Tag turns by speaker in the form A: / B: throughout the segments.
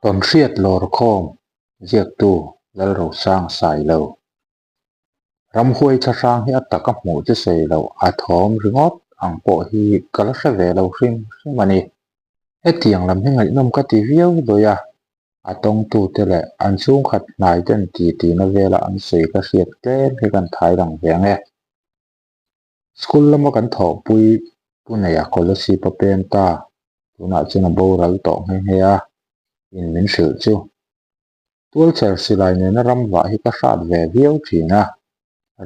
A: Tawnhriat lawrkhawm ziaktu Lalrosang Sailo. Ramhuai thlahrang hi a taka hmuh chu sawi loh a thawm ringawt ang pawh hi ka la hre ve lo hrim hrim a ni. Hetiang lam hi ngaihnawm ka ti viau dawi a, a tawngtute leh an chhungkhat hnai ten ti tina vela an sawi ka hriat tlem hi kan thai lang ve ang e. School lama kan thawhpui Puneia Kolasib a pem ta, tunah chuan a boral tawh nghe nghe a, in min hrilh chu. Tualchher silai nena ram vah hi ka hrat ve viau thin a,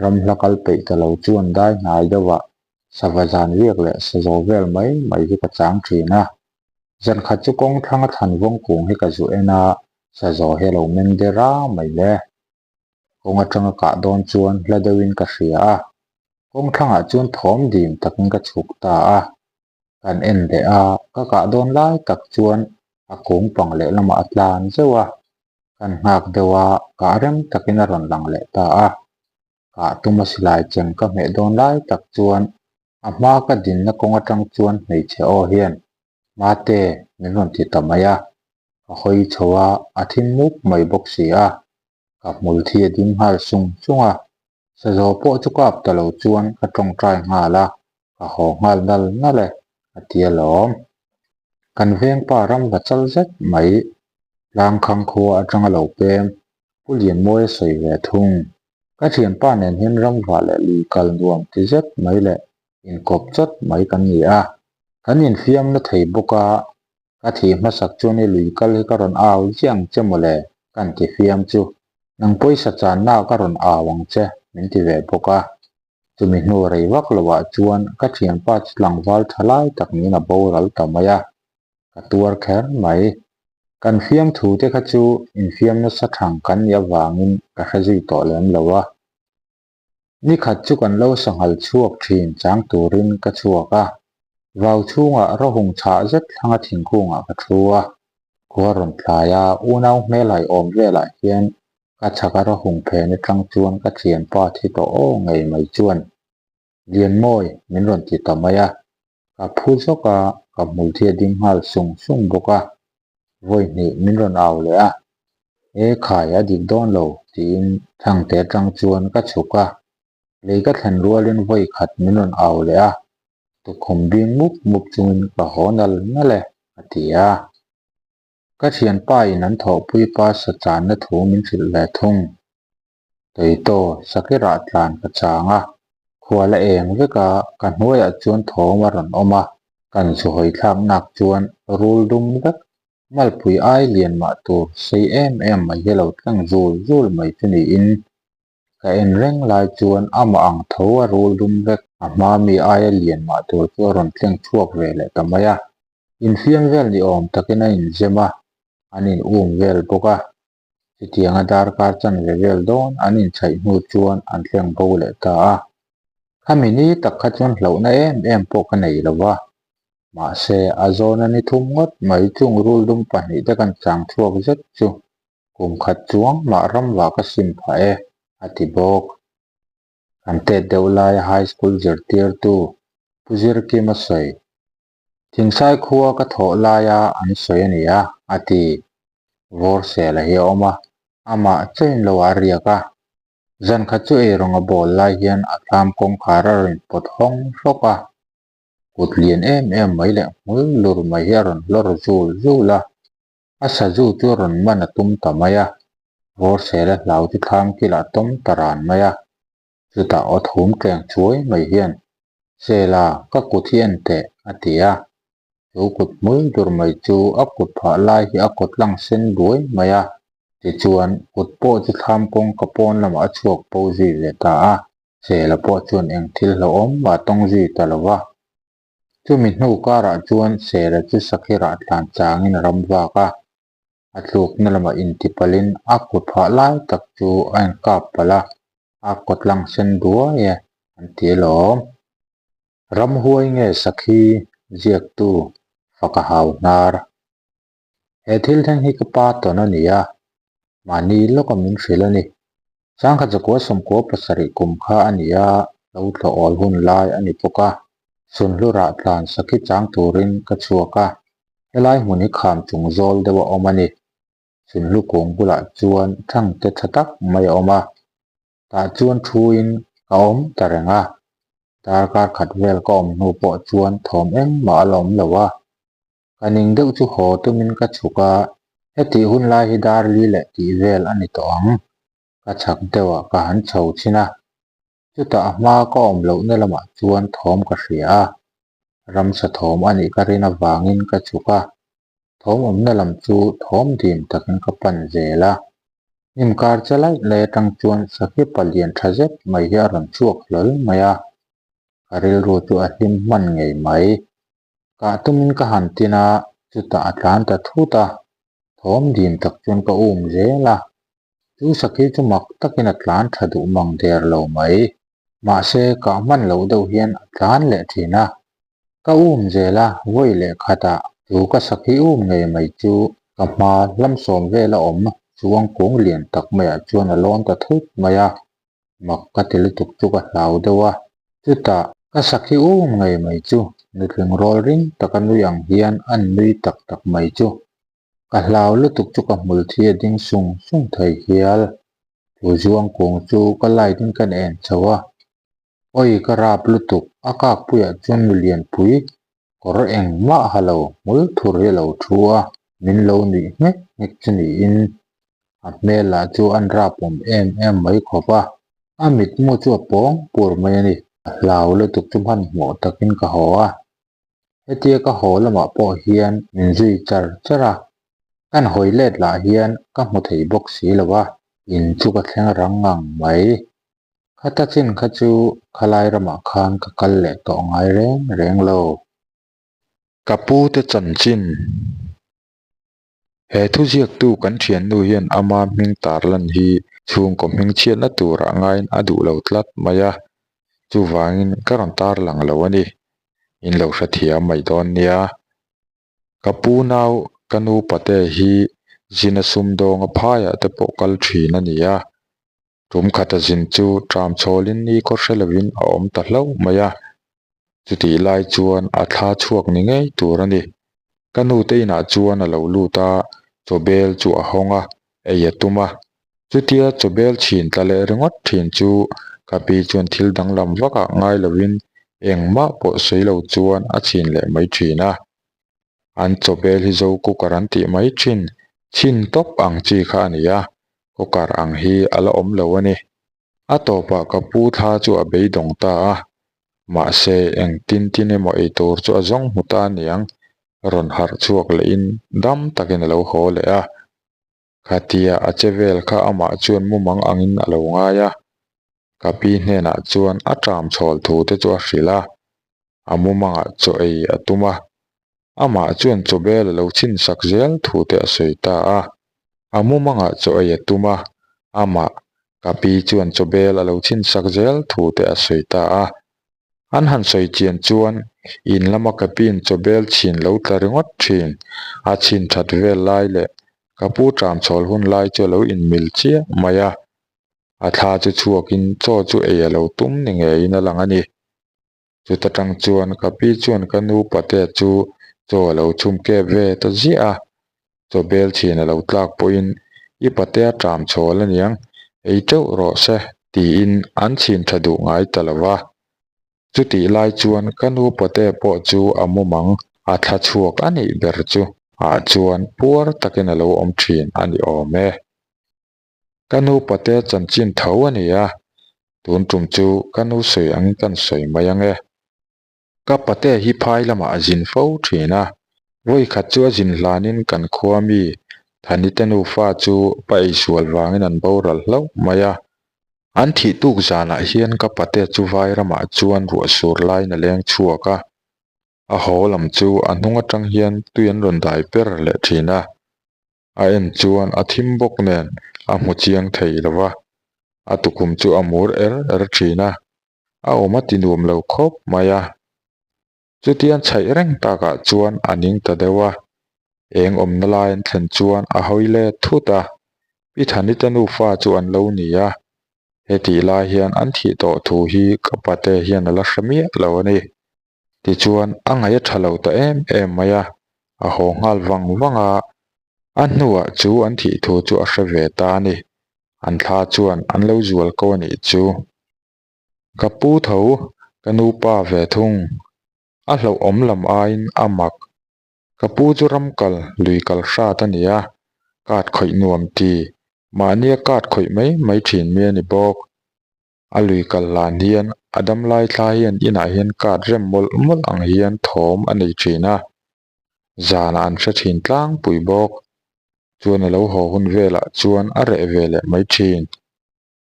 A: ram hla kal peih ta lo chuan dai hnai deuhah sava zan riak leh sazaw vel mai mai hi ka chang thin a. Zan khat chu kawng thlanga thlan vawng kung hi ka zu en a, sazaw hi a lo meng der a mai le. Kawng atanga kah dawn chuan hla deuhin ka hria a, kawng thlangah chuan thawm dim takin ka chhuk ta a. Kan en leh a, ka kah dawn lai tak chuan a kung pang lehlamah a tlan zeuh a, kan nghak deuh a, kah rem takin a rawn lang leh ta a. Kah tuma silai cheng ka hmeh dawn lai tak chuan a hma ka dinna kawng atang chuan hmeichhe aw hian Mate min rawn ti ta mai a, ka hawi chho a, a thim mup mai bawk si a, ka hmul thi a ding nghal sung sung a, sazaw pawh chu kap ta lo chuan ka tawngtai nghal a, ka haw nghal nal nal e, a ti alawm. Kan vengpa ram va chal zet mai, tlangkhang khua atanga lo pem, Pu Lianmawi a sawi ve thung. Ka thianpa nen hian ramva leh lui kal nuam ti zet mai leh inkawp chawt mai kan ni a. Kan infiamna thei bawk a, ka thih hmasak chuan i lui kal hi ka rawn au ziah ang che mawle kan ti fiam chu. Nang pawisa channa ka rawn au ang che min ti ve bawk a. Chumi hnu rei vak loah chuan ka thianpa chu tlangval tha lai tak niin a boral ta mai a, ka tuar kher mai. Kan fiamthu te kha chu infiam nasa thang kan nih avangin ka hre zui tawh lem lo a. Ni khat chu kan lo sanghal chhuak thin chang turin ka chhuak a, vau chhungah rawhung chhah zet thlanga thingkungah ka thu a. Khua rawn tlai a, unau hmelhai awm velah hian ka chhaka rawhung phen atang chuan ka thianpa thi tawh aw ngei mai chuan Lianmawi min rawn ti ta mai a, ka phu zawk a, ka hmul thi a ding nghal sung sung bawk a, vawi hnih min rawn au leh a, E khai a dik dawn lo tiin thangte atang chuan ka chhuk a, lei ka thlen rualin vawi khat min rawn au leh a, tukhum bing mup mup chungin ka haw nal nal e a ti a. Ka thianpa in an thawhpui pa sa channa thu min hrilh ve thung. Toito sakirah tlan ka chang a, khual a eng vek a, ka hnuaiah chuan thawm a rawn awm a, kan zu hawi thlak nak chuan rul dum vek, malpui ai lian mah tur sei em em mai hi a lo tleng zul zul mai chu niin ka en reng lai chuan amah ang tho a rul dum vek, a hma mi aia lian mah tur chu a rawn tleng chhuak ve leh ta mai a, infiam vel ni awm takin a inzem a, an in um vel bawk a. Chutianga darkar chanve vel dawn an inchhaih hnu chuan an thleng bo leh ta a. Khami ni tak kha chuan hlauhna em em pawh ka nei lo va. Mahse, a zawna ni thum ngawt mai chung ruldum pahnihte kan chang chhuak zet chu kum khat chuang mah ramva ka sim phah e, a ti bawk. Kan tet deuh laia high school zirtirtu Pu Zirkima sawi Thingsai khua ka thawh laia an sawi a ni a, a ti. Vawrsela hi a awm a, amah chain lo ah a riak a. Zan khat chu eirawng a bawl lai hian a thlam kawngkhar a rawn pawt hawng hlawk a. Kut lian em em mai leh hmul lur mai hi a rawn hlawr zul zul a. A sazu chu a rawn man a tum ta mai a. Vawrsela hlau chu thlam kilah a tawm ta ran mai a. Chutah aw thum tleng chuai mai hian, Sela, ka kut hi en teh, a ti a. Chu kut hmul dur mai chu a kut phah lai hi a kawt lang sen duai mai a. Tichuan, kut pawh chu thlam kawngka pawn lamah a chhuak po zui ve ta a. Sela pawh chuan eng thil hlauhawm mah a tawng zui ta lo va. Chumi hnu karah chuan Sela chu sakhirah tlan changin a ram vak a. A tlukna lamah intipalhin a kut phah lai tak chu a inkap palh a, a kawt lang sen duai e an ti alawm. Ramhuai nge sakhi ziaktu faka hau hnar. He thil thleng hi ka pa tawn a ni a, mahni lawka min hrilh a ni. Sangkhat zakua sawmkua pasarih kum kha a ni a, lo thlawh awl hun lai a ni bawk a. Sunhlurah tlan sakhi chang turin ka chhuak a, helai hmun hi kham chung zawl deuh a awm a ni. Sunhlu kung bulah chuan thangte tha tak mai a awm a, tah chuan thuin ka awm ta reng a. Darkar khat vel ka awm hnu pawh chuan thawm engmah a la awm lo a. Ka ning deuh chu haw tumin ka chhuk a, hetih hun lai hi dar li leh tih vel a ni tawh ang. Ka chhak deuhah ka han chho chhin a, chutah a hma ka awm lohna lamah chuan thawm ka hria a. Ramsa thawm a nih ka rin avangin ka chhuk a, thawm awmna lam chu thawm dim takin ka pan zel a. Hnim kar che laih laih atang chuan sakhi palian tha zet mai hi a rawn chhuak hlawl mai a, ka rilru chu a hlim hman ngei mai. Kah tumin ka han tin a, chutah a tlan ta thut a, thawm dim tak chuan ka um zel a. Chu sakhi chu mak takin a tlan tha duh mang der lo mai. Mahse, kah hman loh deuh hian a tlan leh thin a. Ka um zel a, vawi leh khatah chu ka sakhi um ngei mai chu ka hma hlamsawm vel a awm chuang kung lian tak maiah chuan a lawn ta thut mai a. Mak ka ti lutuk chu ka hlau deuh a, chutah ka sakhi um ngei mai chu nutling rawl ring taka nui ang hian an nui tak tak mai chu. Ka hlau lutuk chu ka hmul thi a ding sung sung thei hial. Chu zuang kung chu ka light in kan en chho a, awi ka rap lutuk a kakpuiah chuan nu lianpui kawr engmah ha lo hmul thur hi a lo thu a, min lo nuih nghek nghek chu niin a hmel lah chu an rap awm em em mai khawp a, a mitmu chu a pawng pur mai a ni. Ka hlau lutuk chu hmanhmawh takin ka haw a, hetia ka haw lamah pawh hian min zui char char a, kan hawi let lah hian ka hmu thei bawk si lo a, in chu ka thleng rang ngang mai. Khata chin kha chu khalai ramah khan ka kal leh tawh ngai reng reng lo.
B: Ka pu te chanchin. He thuziaktu kan thiannu hian ama hming tarlan hi chhungkaw hming chhiatna turah ngaiin a duh lo tlat mai a, chuvangin ka rawn tarlang lo a ni. In lo hrethiam mai dawn nia. Ka pu nau ka nu pate hi zina sumdawnga phaiah te pawh kal thin a ni a, tum khata zin chu tram chhawlin ni khaw hre lovin a awm ta hlauh mai a, chutih lai chuan a thla chhuak ni ngei tur a ni. Ka nu te inah chuan a lo lut a, chawbel chu a hawng a, ei a tum a, chutia chawbel chhin tla leh ringawt thin chu ka pi chuan thil danglam vakah ngai lovin engmah pawh sawi lo chuan a chhin leh mai thin a. An chawbel hi zo cooker an tih mai thin, chhin tawp ang chi kha a ni a, cooker ang hi a la awm lo a ni. A tawpah ka pu thla chu a beidawng ta a, mahse engtin tin emaw eitur chu a zawng hmu ta aniang, rawn harh chhuak lehin dam takin a lo haw leh a. Khatia a che vel kha amah chuan mumang angin a lo ngai a, ka pi hnenah chuan a ṭam chhawl thu te chu a hrilh a, a mumangah chaw ei a tum a, amah chuan chaw bel a lo chhinsak zel thu te a sawi ta a, a mumangah chaw ei a tum a, amah ka pi chuan chaw bel a lo chhinsak zel thu te a sawi ta a. An han sawi chian chuan in lama ka piin chaw bel chhin lo tla ringawt thin, a chhin that vel lai leh ka pu ṭam chhawl hun lai chu a lo inmil chiah mai a, a thla chu chhuakin chaw chu ei a lo tum ni ngeiin a lang a ni. Chuta tang chuan ka pi chuan ka nu patea chu chaw a lo chhum kep ve ta ziah a, chaw bel chhin a lo tlak pawhin i patea ṭam chhawl aniang, ei teuh rawh se tiin an chhin tha duh ngai ta lo va. Chutih lai chuan ka nu patea pawh chu a mumang a thla chhuak a nih ber chu ah chuan puar takin a lo awm thin a ni awm e. Ka nu patea chanchin tho a ni a, tun tum chu ka nu sawi angin kan sawi mai ang e. Ka patea hi phai lamah a zin fo thin a, vawi khat chu a zin hlanin kan khua mi Thanite nufa chu pa eisual vangin an boral hlauh mai a. An thih tuk zanah hian ka patea chu vai ramah chuan ruah sur laiin a leng chhuak a, a haw lam chu a hnung atang hian tui an rawn dai per leh thin a. A en chuan a thim bawk nen a hmu chiang thei lo va, a tukhum chu a mur er er thin a, a awm a ti nuam lo khawp mai a. Chutiang chhaih reng takah chuan a ning ta deuh a, eng awmna lai an thlen chuan a hawi let thut a, Pi Thanita nufa chu an lo ni a, hetih lai hian an thih tawh thu hi ka pate hian a la hre miah lo a ni. Tichuan, a ngaih a tha lo ta em em mai a, a haw nghal vang vang a. A hnuah chu an thih thu chu a hre ve ta a ni. An thla chuan an lo zual ko a nih chu. Ka pu tho, ka nu pa ve thung. A hlauhawm lam aiin a mak. Ka pu chu ram kal, lui kal hrat a ni a, card khawih nuam ti, mahnia card khawih mai mai thin mi a ni bawk. A lui kal hlan hian a dam lai thla hian inah hian card rem mawlh mawlh ang hian thawm a nei thin a, zanah an hre thin tlangpui bawk. Chuan a lo haw hun velah chuan a reh ve leh mai thin.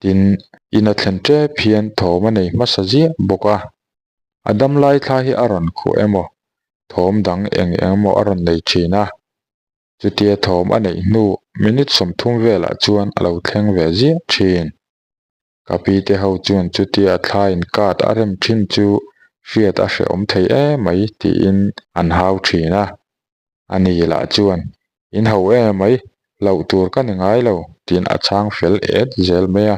B: Tin, in a thlen tep hian thawm a nei hmasa ziah bawk a. A dam lai thla hi a rawn khuh emaw, thawm dang eng eng emaw a rawn nei thin a. Chutia thawm a neih hnu minute 30 velah chuan a lo thleng ve ziah thin. Ka pi te ho chuan chutia a thla in card a rem thin chu hriat a hrehawm thei emai tiin an hau thin a. A ni lah chuan, In ho emai, hlauh tur ka ni ngai lo tiin a chhang fel et zel mai a.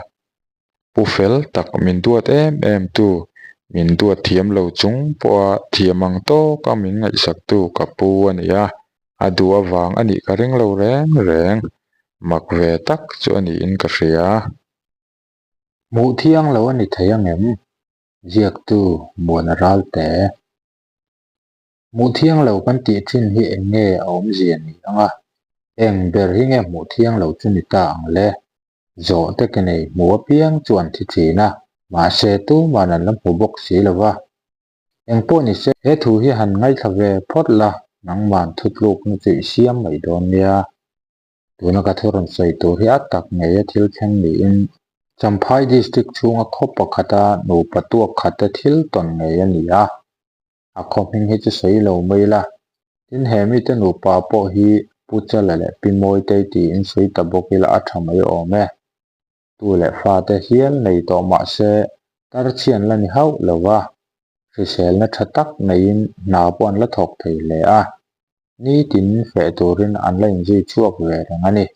B: Pu fel tak min duat em em tu, min duat thiam lo chung pawha thiam ang tawka min ngaihsaktu ka pu a ni a, a duh avang a nih ka ring lo reng reng, mak ve tak chu a niin ka hria.
A: Hmuh thiang lo a ni thei angem? Ziaktu Muana Ralte. Hmuh thiang lo kan tih thin hi eng nge a awmzia ni ang a? Eng ber hi nge hmuh thiang lo chu ni ta ang le? Zawh te ke nei hmu apiang chu an thi thin a, mahse tuman an la hmu bawk si lo va. Eng pawh ni se, he thu hi han ngaithla ve phawt la, nangman thutlukna chu i siam mai dawn nia. Tuna ka thu rawn sawi tur hi a tak ngei a thil thleng niin Champhai District chhunga khaw pakhata nupa tuak khatte thil tawn ngei a ni a. A khaw hming hi chu sawi lo mai la. Tin, he mite nupa pawh hi Pu Chala leh Pi Mawitei tiin sawi ta bawk ila a tha mai awm e. Tu leh fate hial nei tawh mah se tar chhian la ni hauh lo va, hriselna tha tak neiin hna pawh an la thawk thei hle a. Nitin feh turin an la inzui chhuak ve reng a ni.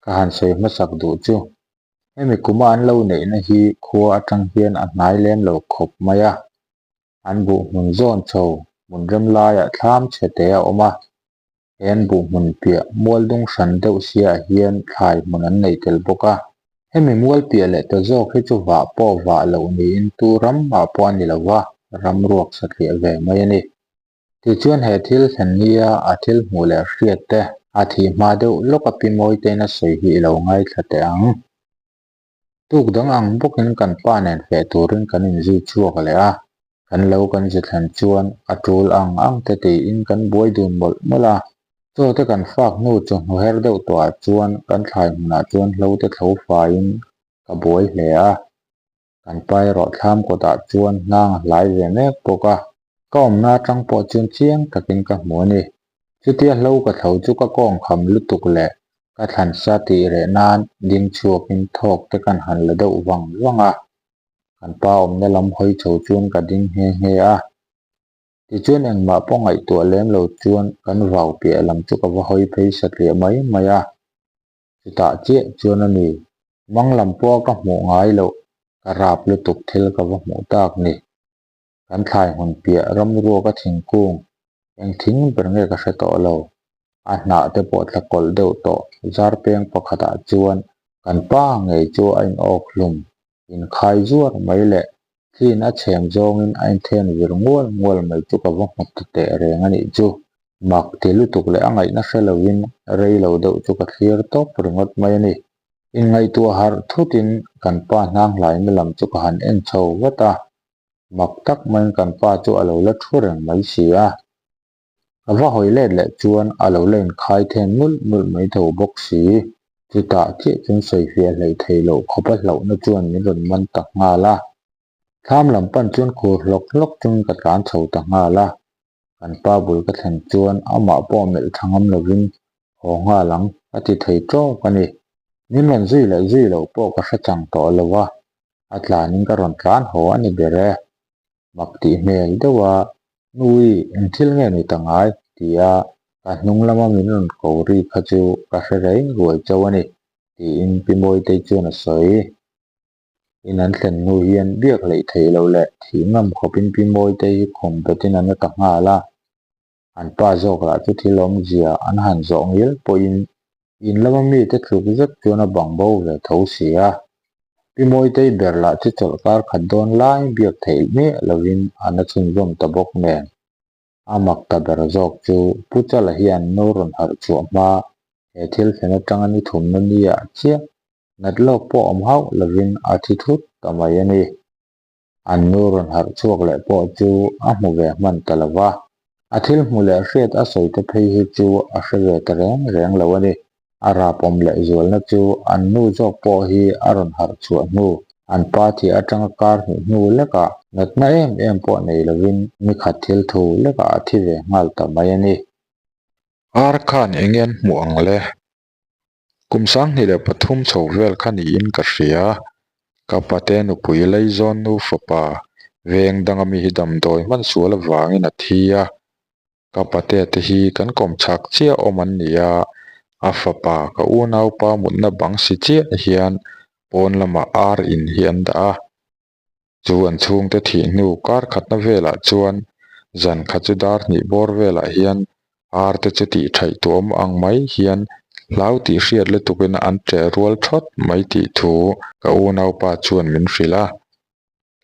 A: Ka han sawi hmasak duh chu, hemi kuma an lo neihna hi khua atang hian a hnai lem lo khawp mai a. An buh hmun zawn chho hmun rem laiah thlam chhe te a awm a. He an buh hmun piah mual dung hran deuh siaah hian thlai hmun an nei tel bawk a. Hemi mual piah leh ta zawk hi chu vah pawh vah loh niin tu ram mah pawh a ni lo va, ram ruak satliah ve mai a ni. Tichuan he thil thlen nia a thil hmuh leh hriat te a thih hma deuh lawk a pi Mawitein a sawi hi i lo ngaithla teh ang. Tuk dang ang bawkin kan pa nen feh turin kan inzui chhuak leh a, kan lo kan zi thlen chuan a tul ang ang te tiin kan buai dun mawlh mawlh a. Chaw te kan fak hnu chawhnu her deuh tawhah chuan kan thlai hmunah chuan hlo te thlo faiin ka buai hle a. Kan pa erawh thlam kawtah chuan hnang a hlai ve mek bawk a, ka awmna atang pawh chuan chiang takin ka hmu a ni. Chutia hlo ka thlo chu ka kawng kham lutuk leh ka thlansa tih reh nan ding chhuakin thawk te kan han la deuh vang vang a, kan pa awmna lam hawi chho chuan ka ding nghe nghe a. Tichuan engmah pawh ngaihtuah lem lo chuan kan vau piah lam chu ka va hawi phei satliah mai mai a. Chutah chiah chuan a ni, mang lam pawha ka hmuh ngai loh, ka rap lutuk thil ka va hmuh tak ni. Kan thlai hmun piah ram ruaka thingkung, eng thing ber nge ka hre tawh lo. A hnah te pawh tla kawlh deuh tawh, zar peng pakhatah chuan kan pa ngei chu a in awk hlum, inkhai zuar mai leh thlin a chhem zawngin a inthen vir ngual ngual mai chu ka va hmu ta teh reng a nih chu. Mak ti lutuk leh a ngaihna hre lovin rei lo deuh chu ka thlir tawp ringawt mai a ni. Inngaihtuah harh thutin kan pa hnang hlaina lam chu ka han en chho vat a, mak tak maiin kan pa chu a lo la thu reng mai si a. Ka va hawi let leh chuan a lo la inkhai then mulh mulh mai tho bawk si. Chutah chiah chuan sawifiah hleih theih loh khawpa hlauhna chuan min rawn man ta nghal a. Thlam lam pan chuan khur hlawk hlawk chungin ka tlan chho ta nghal a. Kan pa bul ka thlen chuan amah pawh melh tha ngam lovin haw nghal ang a ti thei tawk a ni. Min rawn zui leh zui loh pawh ka hre chang tawh lo a, a tlanin ka rawn tlan haw a ni ber e. Mak tih hmel deuh a, Nui, eng thil nge ni ta ngai? ti a, ka hnung lama min rawn ko ri kha chu ka hre rei ruai chauh a ni, tiin Pi Mawitei chuan a sawi. In an thlen hnu hian biak hleih theih loh leh thih ngam khawpin Pi Mawitei hi khawm betin an la ta nghal a. An pa zawk lah chu thil awmzia an han zawh ngil pawhin in lama mite tluk zet chuan a bang bo ve tho si a. Pi Mawitei ber lah chu chawlhkar khat dawn lai biak theih miah lovin a na chhunzawm ta bawk nen. A mak ta ber zawk chu Pu Chala hian nu rawn harh chhuah hma he thil thlen atanga ni thumna ni ah chiah nat lawk pawh awm hauh lovin a thi thut ta mai a ni. An nu rawn harh chhuak leh pawh chu a hmu ve hman ta lo va, a thil hmu leh hriat a sawi te phei hi chu a hre ve ta reng reng lo a ni. A rapawm leh zualna chu an nu zawk pawh hi a rawn harh chhuah hnu, an pa thih atanga kar hnih hnu lekah natna em em pawh nei lovin ni khat thil thu lekah a thi ve nghal ta mai a ni.
B: Ar khan eng nge an hmuh ang le? Kum 2003 chho vel kha niin ka hria. Ka pate nupui Leizawn nu fapa veng danga mi hi damdawi hman sual avangin a thi a. Ka pate te hi kan kawm chak chiah awm an ni a, a fapa ka unaupa mutna bang si chiah hian pawn lamah ar in hi an dah a. Chu an chhungte thih hnu kar khatna velah chuan zan khat chu dar hnih bawr velah hian ar te chu tih thaih tuam ang mai hian hlau tih hriat lutukin an ṭeh rual thawt mai tih thu ka unaupa chuan min hrilh a.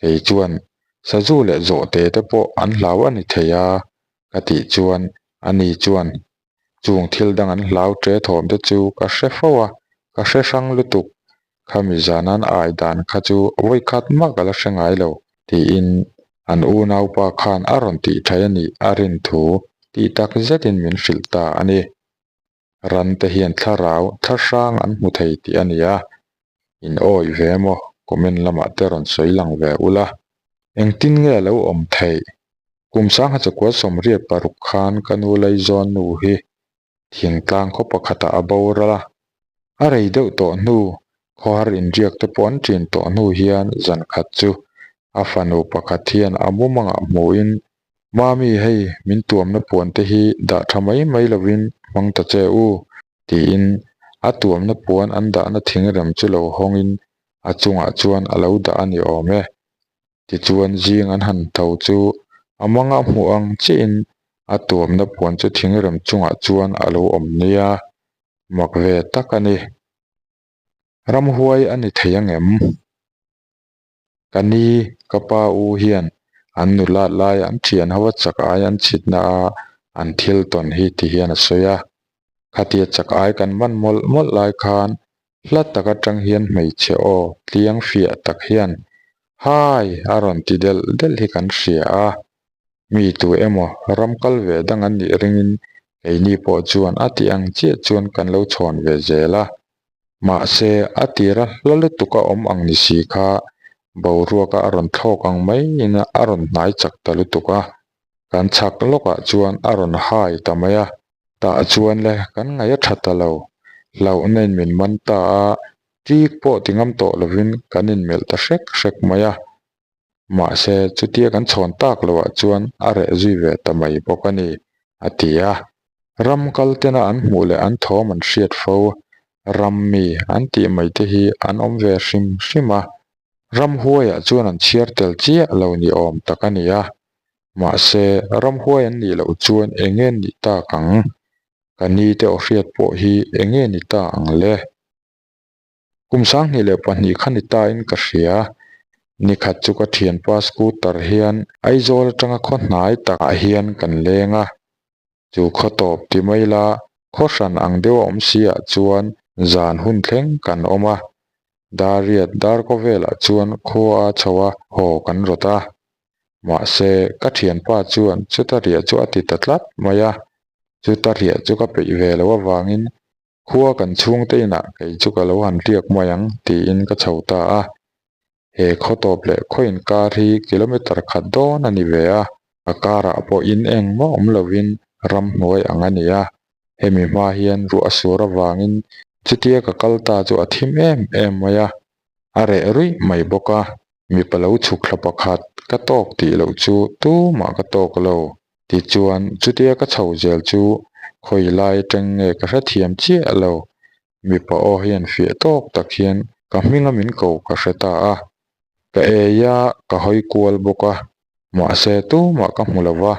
B: Kei chuan sazu leh zawhte te pawh an hlau a ni thei a ka tih chuan ani chuan chung thil dang an hlau ṭe thawm te chu ka hre fo a, ka hre hrang lutuk. Khami zan an ai dan kha chu vawikhat mah ka la hre ngai lo tiin an unaupa khan a rawn tih ṭhai a nih a rin thu tih tak zetin min hrilh ta a ni. Ran te hian thlarau thla hrang an hmu thei tih a ni a, in awih ve maw comment lamah te rawn sawi lang ve ula. Engtin nge a lo awm theih? Kum 1986 khan ka nu Laizawn nu hi thingtlang khaw pakhatah a boral a, a rei deuh tawh hnu khawhar inriak te pawh an ṭin tawh hnu hian zan khat chu a fanu pakhat hian a mumangah hmuhin Mami hei min tuamna puan te hi dah tha mai mai lovin hmang ta che u tiin a tuamna puan an dahna thingrem chu lo hawngin a chungah chuan a lo dah a ni awm e. Tichuan zing an han tho chu a manga hmuh ang chiahin a tuamna puan chu thingrem chungah chuan a lo awm nia, mak ve tak a ni. Ramhuai a ni thei angem? Ka ni, ka pa u hian an nulat lai an thian ho a chak ai an chhitna a an thil tawn hi ti hian a sawi a. Khatia chak ai kan man mawlh mawlh lai khan hla tak atang hian hmeichhe aw tliang fiah tak hian Hai! a rawn ti delh delh hi kan hria a. Mi tu emaw ram kal ve dang an nih ringin keini pawh chuan a tih ang chiah chuan kan lo chhawn ve zel a. Mahse, a tira hla lutuk a awm ang ni si kha boruaka a rawn thlawk ang maiin a rawn hnai chak ta lutuk a, kan chhak lawkah chuan a rawn hai ta mai a. Tah chuan le kan ngaih a tha ta lo, hlauhna in min man ta a, ṭik pawh ti ngam tawh lovin kan inmelh ta hrek hrek mai a. Mahse, chutia kan chhawn tak loah chuan a reh zui ve ta mai bawk a ni, a ti a. Ram kal tena an hmuh leh an thawm an hriat fo, ram mi an tih mai te hi an awm ve hrim hrim a. Ramhuaiah chuan an chhiar tel chiah lo ni awm tak a ni a. Mahse, ramhuai an nih loh chuan eng nge nih tak ang? Ka ni te aw hriat pawh hi eng nge ni ta ang le? Kum 2002 kha ni ta in ka hria. Nikhat chu ka thianpa scooter hian Aizawl atanga khaw hnai takah hian kan leng a. Chu khaw tawp ti mai la, khaw hran ang deuh a awm si ah chuan zan hun thleng kan awm a. Dariat dar kaw velah chuan khua a chho a haw kan rawt a. Mahse, ka thianpa chuan chuta riah chu a ti ta tlat mai a. Chuta riah chu ka peih ve loh avangin Khua kan chhungte inah kei chu ka lo han hliak mai ang tiin ka chho ta a. He khaw tawp leh khaw inkar hi kilometre khat dawn a ni ve a, a karah pawh in engmah awm lovin ramhnuai ang a ni a. Hemi hma hian ruah a sur avangin chutia ka kal ta chu a thim em em mai a, a reh ruih mai bawk a. Mipa lo chhuk thla pakhat ka tawk tih loh chu tumah ka tawk lo. Tichuan, chutia ka chho zel chu khawi lai atang nge ka hrethiam chiah lo. Mipa aw hian fiah tawk tak hian ka hminga min ko ka hre ta a. Ka ei a, ka hawi kual bawk a, mahse tumah ka hmu lo va.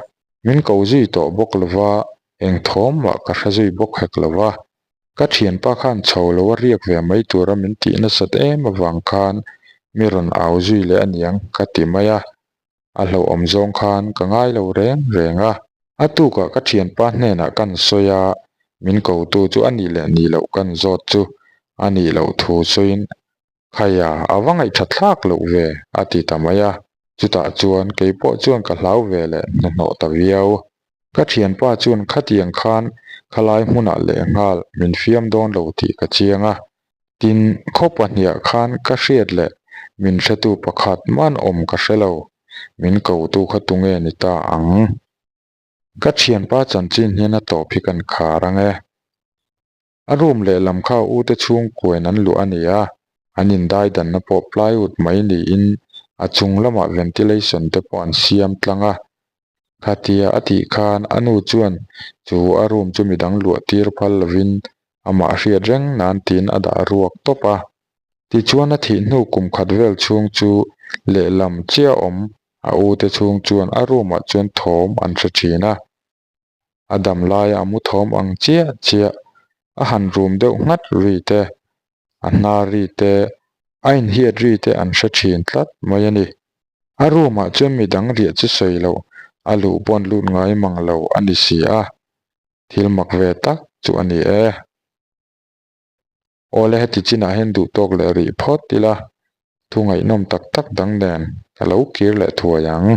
B: Min ko zui tawh bawk lova, eng thawm mah ka hre zui bawk hek lova. Ka thianpa khan chho lo a riak ve mai tura min tih nasat em avang khan mi rawn au zui leh aniang ka ti mai a. A hlauhawm zawng khan ka ngai lo reng reng a. A tukah ka thianpa hnenah kan sawi a, min kotu chu a nih leh nih loh kan zawt chu a nih loh thu sawiin Khaia, a va ngaihtha thlak loh ve, a ti ta mai a. Chutah chuan kei pawh chuan ka hlau ve leh hnahnawh ta viau. Ka thianpa chuan khatiang khan khalai hmunah lehnghal min fiam dawn lo tih ka chiang a. Tin, khaw pahniah khan ka hriat leh min hretu pakhat man awm ka hre lo. Min kotu kha tunge ni ta ang? Ka thianpa chanchin hian a tawp hi kan khar ang e. A room lehlam kha u te chhungkuain an luh a ni a, an indaidanna pawh plywood mai niin a chung lamah ventilation te pawh an siam tlang a. Khatia a tih khan a nu chuan chu a room chu midang luah tir phal lovin amah hriat reng nan tiin a dah ruak tawp a. Tichuan a thih hnu kum khat vel chhung chu lehlam chiah awm a u te chhung chuan a room ah chuan thawm an hre thin a. A dam laia a mu thawm ang chiah chiah, a han rum deuh nghat ri te, a hnar ri te, a inhiat ri te an hre thin tlat mai a ni. A room ah chuan midang riah chu sawi loh, a luh pawn lut ngai mang lo a ni si a, thil mak ve tak chu a ni e. Awle heti chinah hian duh tawk leh rih phawt ila, thu ngaihnawm tak tak dang nen ka lo kir leh thuai ang.